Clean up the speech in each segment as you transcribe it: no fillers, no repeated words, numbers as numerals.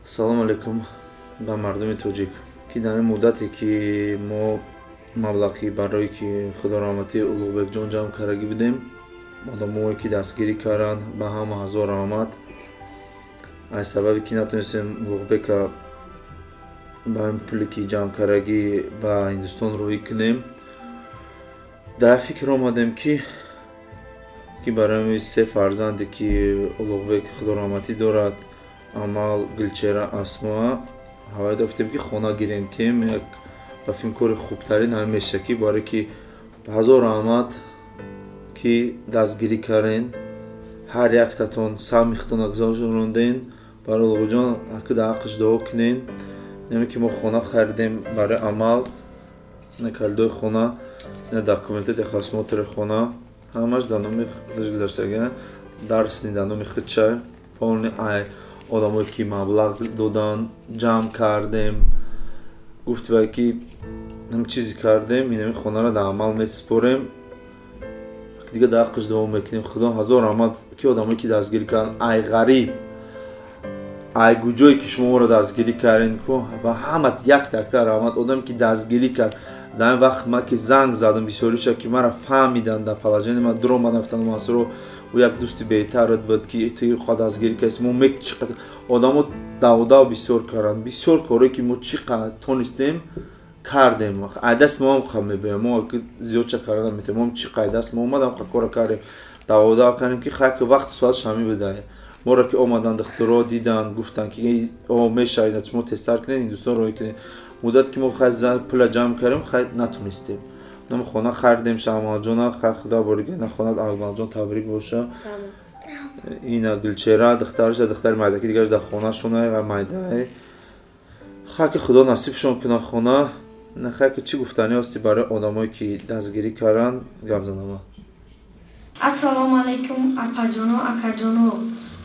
Салому алейкум ба мардуми тоҷик, ки дар ин муддате, ки мо маблағи барое ки худораҳматии Улуғбекҷон ҷамъ кардагӣ будем, одамое ки дастгирӣ карданд, ба ҳама ҳазор раҳмат. Аз сабабе ки натонистем Улуғбека ба ин пуле ки ҷамъ кардагӣ ба Ҳиндустон роҳӣ кунем, дар фикр омадем, ки барои се фарзанде, ки Улуғбек худораҳматӣ дорад, Амал, Гулчера, Асмоа, ҳавай дофтем, ки хона гирем тем. Як ба филм кори хубтарин ҳамин меша, ки барое ки ҳазор раҳмат, ки дастгирӣ карден, ҳар яктатон саҳми худтона гузаронден. Барои Улуғҷон ки дар ҳаққаш дуо кунен. Наме ки мо хона харидем барои Амал, калидои хона, документы, техосмотри хона ҳамаш дар номи худаш гузаштага, дарсни дар номи худча, полный. Ай одамое ки маблағ додан, ҷамъ кардем, гуфти вай ки ҳам чизе кардем, инами хонаро дар амал месупорем, дига дар ҳаққаш дуо мекунем. Худо ҳазор раҳмат, ки одамое ки дастгирӣ карданд, ай ғариб, ай гуҷое ки шумо моро дастгирӣ кардем ку, ба ҳама якта якта раҳмат. Одаме ки дастгирӣ кард дар ин вақт, ма ки занг задам, бисёриша ки мара фаҳмиданд, дар положение ма дуромадам, гуфтанд: «Мансуро, ӯ як дӯсти беҳтарат буд, ки ту хоҳ дастгирӣ кардӣ». Мо мек чӣ қадр одамо давдав бисёр карданд, бисёр корое ки мо чӣ қадр тонистем, кардем. Ай даст мо ҳам ха мебоям, мо зиёдча карда наметавонем. Мо чӣ қадр даст мо омадам, қа кора кардем, давдав кардем, ки хай ки вақти соаташ ҳамин буда. Моро ки омаданд, духтуро диданд, гуфтанд, ки о мешавад, шумо тезтар кунед, Ҳиндустон роҳӣ кунед. Муддате ки мо хай пула ҷамъ кардем, хай натонистем. Нам хона харидем Шаҳмалҷона, хай худо борига нахонад. Акмалҷон, табрик боша. Ина Гулчера, духтараша, духтари майдаки дигараш дар хонашона ва майдаи. Хай ки худо насибшон кунад хона. Хай ки чӣ гуфтанӣ ҳасти барои одамое ки дастгирӣ карданд, гап занама. Ассалому алайкум, апаҷоно, акаҷоно.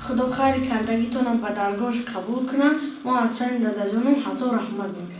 Худо хайри кардагитонам ба даргоҳаш қабул кунад. Мо аз сани дадаҷоном ҳазор раҳмат мегӯем.